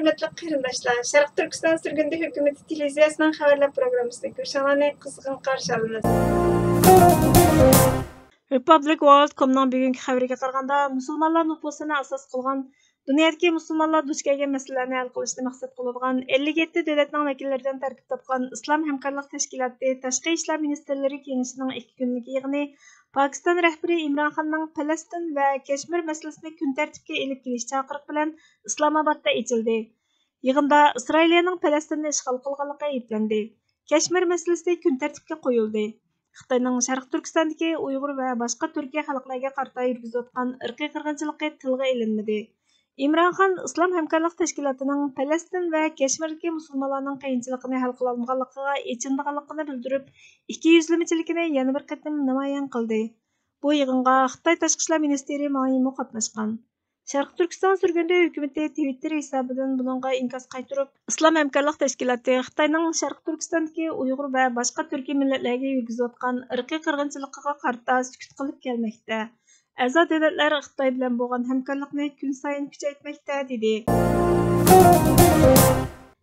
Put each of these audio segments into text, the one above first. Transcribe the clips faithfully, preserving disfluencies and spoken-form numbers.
ھۆرمەتلىك قېرىنداشلار، شەرقىي تۈركىستان سۈرگۈندە ھۆكۈمىتى تېلېۋىزىيەسىنىڭ خەۋەرلەر پروگراممىسىدىن كۆرۈشۈڭلارنى قىزغىن قارشى ئالىمىز. رېپابلىك ۋورلد كومنىڭ بۈگۈنكى خەۋىرىگە قارىغاندا، مۇسۇلمانلار نوپۇسىنى ئاساس قىلغان، دۇنيادىكى مۇسۇلمانلار دۇچ كەلگەن مەسىلىلەرنى ھەل قىلىشنى مەقسەت قىلىدىغان ئەللىك يەتتە دۆلەتنىڭ ۋەكىللىرىدىن تەركىب تاپقان ئىسلام ھەمكارلىق تەشكىلاتى تاشقى ئىشلار مىنىستىرلىرى كېڭىشىنىڭ ئىككى كۈنلۈك يىغىنى پاكىستان رەھبىرى ئىمران خاننىڭ پەلەستىن ۋە كەشمىر مەسىلىسىنى كۈن تەرتىپكە ئېلىپ كېلىش چاقىرىقى بىلەن ئىسلامئابادتا ئېچىلدى. يىغىندا ئىسرائىلىيەنىڭ پەلەستىننى ئىشغال قىلغانلىقى ئېيىبلەندى. كەشمىر مەسىلىسى كۈن تەرتىپكە قويۇلدى. خىتاينىڭ شەرقىي تۈركىستاندىكى ئۇيغۇر ۋە باشقا تۈركىي خەلقلەرگە قارىتا يۈرگۈزۈۋاتقان ئىرقىي قىرغىنچىلىقى تىلغا ئېلىنمىدى. ئىمران خان ئىسلام ھەمكارلىق تەشكىلاتىنىڭ پەلەستىن ۋە كەشمىردىكى مۇسۇلمانلارنىڭ قىيىنچىلىقىنى ھەل قىلالمىغانلىقىغا ئېچىنىدىغانلىقىنى بىلدۈرۈپ، ئىككى يۈزلىمىچىلىكىنى يەنە بىر قېتىم نامايان قىلدى. بۇ يىغىنغا خىتاي تاشقى ئىشلار مىنىستىرى ماڭ يىمۇ قاتناشقان. شەرقىي تۈركىستان سۈرگۈندە ھۆكۈمىتى تىۋىتتېر ھېسابىدىن بۇنىڭغا ئىنكاس قايتۇرۇپ، ئىسلام ھەمكارلىق تەشكىلاتى خىتاينىڭ شەرقىي تۈركىستاندىكى ئۇيغۇر ۋە باشقا تۈركىي مىللەتلەرگە يۈرگۈزۈۋاتقان ئىرقىي قىرغىنچىلىقىغا قارىتا سۈكۈت قىلىپ كەلمەكتە. ئەزا دۆلەتلەر خىتاي بىلەن بولغان ھەمكارلىقنى كۈنسايىن كۈچەيتمەكتە، دېدى.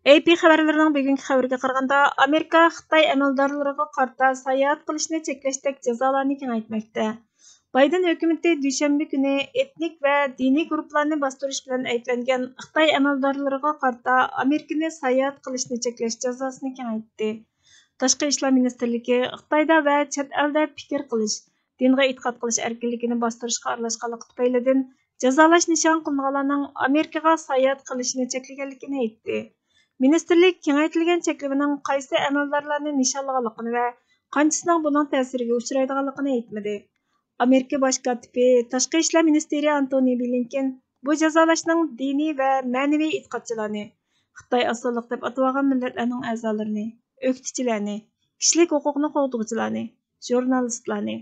ئەي پى خەۋەرلىرىنىڭ بۈگۈنكى خەۋىرىگە قارىغاندا، ئامېرىكا خىتاي ئەمەلدارلىرىغا قارىتا ساياھەت قىلىشنى چەكلەشتەك جازالارنى كېڭەيتمەكتە. بايدېن ھۆكۈمىتى دۈشەنبە كۈنى ئېتنىك ۋە دىنىي گۇرۇپپىلارنى باستۇرۇش بىلەن ئەيىبلەنگەن خىتاي ئەمەلدارلىرىغا قارىتا ئامېرىكىنى ساياھەت قىلىشنى چەكلەش جازاسىنى كېڭەيتتى. تاشقى ئىشلار مىنىستىرلىكى خىتايدا ۋە چەت ئەلدە پىكىر قىلىش، دىنغا ئېتىقاد قىلىش ئەركىنلىكىنى باستۇرۇشقا ئارىلاشقانلىقى تۈپەيلىدىن، جازالاش نىشان قىلىنغانلارنىڭ ئامېرىكىغا ساياھەت قىلىشىنى چەكلىگەنلىكىنى ئېيتتى. مىنىستىرلىك كېڭەيتىلگەن چەكلىمىنىڭ قايسى ئەمەلدارلارنى نىشانلىغانلىقىنى ۋە قانچىسىنىڭ بۇنىڭ تەسىرىگە ئۇچرايدىغانلىقىنى ئېيتمىدى. ئامېرىكا باش كاتىپى، تاشقى ئىشلار مىنىستىرى ئانتونى بلىنكېن بۇ جازالاشنىڭ دىنىي ۋە مەنىۋى ئېتىقادچىلارنى، خىتاي ئاز سانلىق دەپ ئاتىۋالغان مىللەتلەرنىڭ ئەزالىرىنى، ئۆكتىچىلەرنى، كىشىلىك ھوقۇقنى قوغدىغۇچىلارنى، ژۇرنالىستلارنى،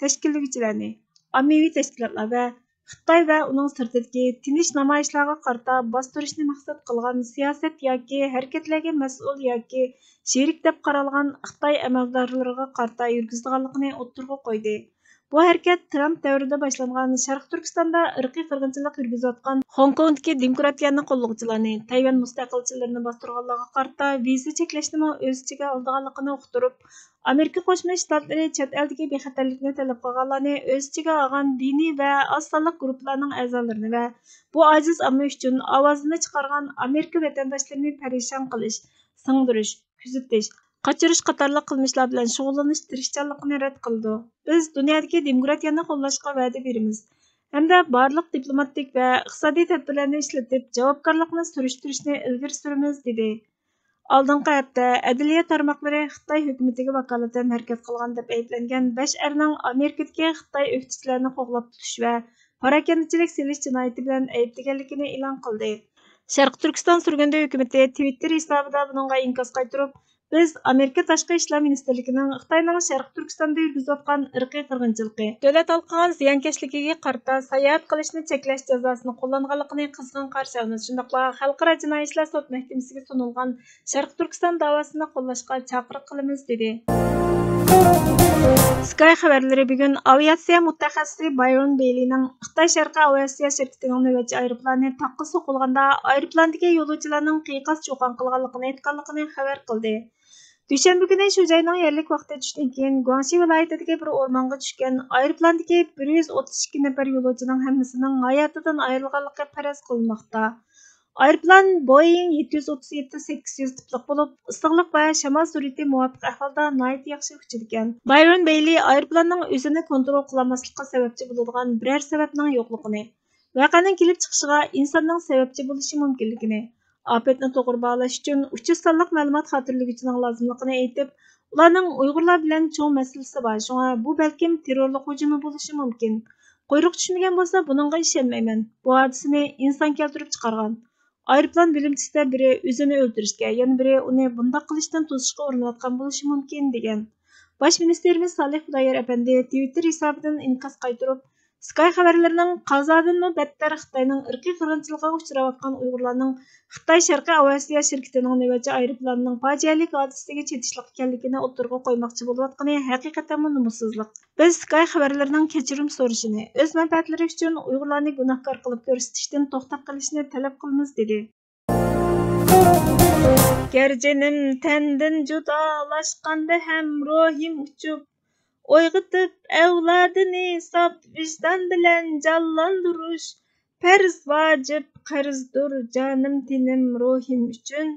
تەشكىللىگۈچىلەرنى، ئاممىۋى تەشكىلاتلار ۋە خىتاي ۋە ئۇنىڭ سىرتىدىكى تىنچ نامايىشلارغا قارىتا باستۇرۇشنى مەقسەت قىلغان سىياسەت ياكى ھەرىكەتلەرگە مەسئۇل ياكى شېرىك دەپ قارالغان خىتاي ئەمەلدارلىرىغا قارىتا يۈرگۈزىدىغانلىقىنى ئوتتۇرىغا قويدى. بۇ ھەرىكەت ترامپ دەۋرىدە باشلانغان شەرقىي تۈركىستاندا ئىرقىي قىرغىنچىلىق يۈرگۈزۈۋاتقان خوڭكوڭدىكى دېموكراتىيەنى قوللىغۇچىلارنى، تەيۋەن مۇستەقىلچىلىرىنى باستۇرغانلارغا قارىتا ۋىزا چەكلەشنىمۇ ئۆز ئىچىگە ئالىدىغانلىقىنى ئۇقتۇرۇپ، ئامېرىكا قوشما شتاتلىرى چەت ئەلدىكى بىخەتەرلىكنى تەلەپ قىلغانلارنى ئۆز ئىچىگە ئالغان دىنىي ۋە ئاز سانلىق گۇرۇپپىلارنىڭ ئەزالىرىنى ۋە بۇ ئاجىز ئامما ئۈچۈن ئاۋازىنى چىقارغان ئامېرىكا ۋەتەنداشلىرىنى پەرىشان قىلىش، سىڭدۈرۈش، كۆزىتىش، قاچۇرۇش قاتارلىق قىلمىشلار بىلەن شۇغۇللىنىش تىرىشچانلىقىنى رەت قىلىدۇ. بىز دۇنيادىكى دېموكراتىيەنى قوللاشقا ۋەدە بېرىمىز ھەمدە بارلىق دىپلوماتىك ۋە ئىقتىسادىي تەدبىرلەرنى ئىشلىتىپ، جاۋابكارلىقنى سۈرۈشتۈرۈشنى ئىلگىرى سۈرىمىز، دېدى. ئالدىنقى ھەپتە ئەدلىيە تارماقلىرى خىتاي ھۆكۈمىتىگە ۋاكالىتەن ھەرىكەت قىلغان دەپ ئەيىبلەنگەن بەش ئەرنىڭ ئامېرىكىدىكى خىتاي ئۆكتىچىلەرنى قوغلاپ تۇتۇش ۋە پاراكەندىچىلىك سېلىش جىنايىتى بىلەن ئەيىبلىگەنلىكىنى ئېلان قىلدى. شەرقىي تۈركىستان سۈرگۈندە ھۆكۈمىتى تىۋىتتېر ھېسابىدا بۇنىڭغا ئىنكاس قايتۇرۇپ، بىز ئامېرىكا تاشقى ئىشلار مىنىستىرلىكىنىڭ خىتاينىڭ شەرقىي تۈركىستاندا يۈرگۈزۈۋاتقان ئىرقىي قىرغىنچىلىقى، دۆلەت ھالقىغان زىيانكەشلىكىگە قارىتا ساياھەت قىلىشنى چەكلەش جازاسىنى قوللانغانلىقىنى قىزغىن قارشى ئالىمىز. شۇنداقلا خەلقئارا جىنايى ئىشلار سوت مەھكىمىسىگە سۇنۇلغان شەرقىي تۈركىستان داۋاسىنى قوللاشقا چاقىرىق قىلىمىز، دېدى. سكاي خەۋەرلىرى بۈگۈن ئاۋىئاتسىيە مۇتەخەسسىسى بايرون بېيلىنىڭ خىتاي شەرقىي ئاۋىئاتسىيە شىركىتىنىڭ نۆۋەتچى ئايروپىلانى تاغقا سوقۇلغاندا، ئايروپىلاندىكى يولۇچىلارنىڭ قىيقاس-چۇقان قىلغانلىقىنى ئېيتقانلىقىنى خەۋەر قىلدى. دۈشەنبە كۈنى شۇ جاينىڭ يەرلىك ۋاقتى چۈشتىن كېيىن گۇاڭشى ۋىلايىتىدىكى بىر ئورمانغا چۈشكەن ئايروپىلاندىكى بىر يۈز ئوتتۇز ئىككى نەپەر يولۇچىنىڭ ھەممىسىنىڭ ھاياتىدىن ئايرىلغانلىقى پەرەز قىلىنماقتا. ئايروپىلان بويىڭ يەتتە يۈز ئوتتۇز يەتتە سەككىز يۈز تىپلىق بولۇپ، ئىسسىقلىق ۋە شامال سۈرئىتى مۇۋاپىق ئەھۋالدا ناھايىتى ياخشى ئۇچىدىكەن. بايرون بېيلى ئايروپىلاننىڭ ئۆزىنى كونترول قىلالماسلىققا سەۋەبچى بولىدىغان بىرەر سەۋەبنىڭ يوقلۇقىنى، ۋەقەنىڭ كېلىپ چىقىشىغا ئىنساننىڭ سەۋەبچى بولۇشى مۇمكىنلىكىنى، ئاپەتنى توغرا باھالاش ئۈچۈن ئۇچۇر سانلىق مەلۇمات خاتىرىلىگۈچىنىڭ لازىملىقىنى ئېيتىپ، ئۇلارنىڭ ئۇيغۇرلار بىلەن چوڭ مەسىلىسى بار، شۇڭا بۇ بەلكىم تېررورلۇق ھۇجۇمى بولۇشى مۇمكىن. قۇيرۇق چۈشمىگەن بولسا، بۇنىڭغا ئىشەنمەيمەن. بۇ ھادىسىنى ئىنسان كەلتۈرۈپ چىقارغان. ئايروپىلان بۆلۈمچىسىدە بىرى ئۆزىنى ئۆلتۈرۈشكە، يەنە بىرى ئۇنى بۇنداق قىلىشتىن توسۇشقا ئۇرۇنۇۋاتقان بولۇشى مۇمكىن، دېگەن. باش مىنىستىرىمىز سالىھ خۇدايار ئەپەندى تىۋىتتېر ھېسابىدىن ئىنكاس قايتۇرۇپ، سكاي خەۋەرلىرىنىڭ قازادىنمۇ بەتتەر خىتاينىڭ ئىرقىي قىرغىنچىلىقىغا ئۇچراۋاتقان ئۇيغۇرلارنىڭ خىتاي شەرقىي ئاۋىئاتسىيە شىركىتىنىڭ نۆۋەتچى ئايروپىلانىنىڭ پاجىئەلىك ھادىسىسىگە چېتىشلىق ئىكەنلىكىنى ئوتتۇرىغا قويماقچى بولۇۋاتقىنى ھەقىقەتەنمۇ نومۇسسىزلىق. بىز سكاي خەۋەرلىرىنىڭ كەچۈرۈم سورىشىنى، ئۆز مەنپەئەتلىرى ئۈچۈن ئۇيغۇرلارنى گۇناھكار قىلىپ كۆرسىتىشتىن توختاپ قېلىشىنى تەلەپ قىلىمىز، دېدى. گەر جېنىم تەندىن جۇدالاشقاندا ھەم روھىم ئۇچۇپ، ئويغىتىپ ئەۋلادىنى ساپ ۋىجدان بىلەن جانلاندۇرۇش، پەرز ۋاجىپ قەرزدۇر جانىم تېنىم روھىم ئۈچۈن،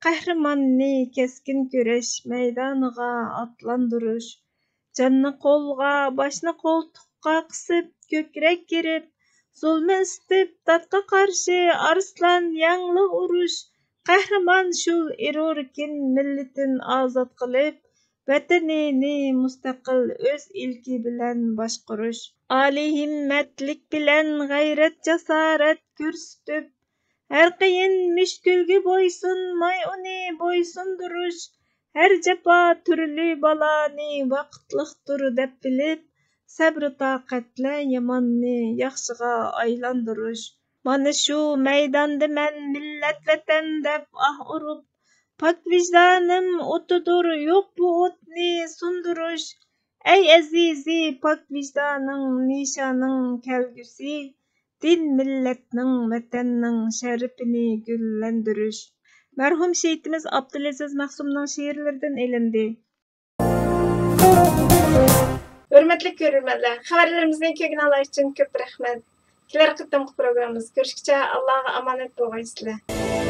قەھرىماننى كەسكىن كۈرەش مەيدانىغا ئاتلاندۇرۇش. جاننى قولغا، باشنى قولتۇققا قىسىپ، كۆكرەك كېرىپ، زۇلمى ئىسسىتىپ، داتقا قارشى ئارسلان ياڭلىق ئۇرۇش، قەھرىمان شۇل ئېرۇركىن مىللىتىن ئازاد قىلىپ، ۋەتىنىنى مۇستەقىل ئۆز ئىلكى بىلەن باشقۇرۇش. ئالىي ھىممەتلىك بىلەن غەيرەت-جاسارەت كۆرسىتىپ، ھەر قىيىن مۈشكۈلگە بويسۇنماي ئۇنى بويسۇندۇرۇش، ھەر جاپا تۈرلۈك بالانى ۋاقىتلىقتۇر دەپ بىلىپ، سەبرى تاقەتلە ياماننى ياخشىغا ئايلاندۇرۇش. مانا شۇ مەيداندا مەن مىللەت ۋەتەن دەپ ئاھ ئۇرۇپ، پاك ۋىجدانىم ئوتىدۇر، يوق بۇ ئوتنى سۇندۇرۇش. ئەي ئەزىزى پاك ۋىجدانىڭ، نىشانىڭ، كەلگۈسى، دىن مىللەتنىڭ، ۋەتەننىڭ شەرىپىنى گۈللەندۈرۈش. مەرھۇم شېھىتىمىز ئابدۇلئەزىز مەخسۇمنىڭ شېئىرلىرىدىن ئېلىندى. ھۆرمەتلىك كۆرۈرمەنلەر، خەۋەرلىرىمىزنى كۆرگىنىڭلار ئۈچۈن كۆپ رەھمەت. كېلەر قېتىمقى پروگراممىمىزدا كۆرۈشكىچە ئاللاغا ئامانەت بولغايسىلەر.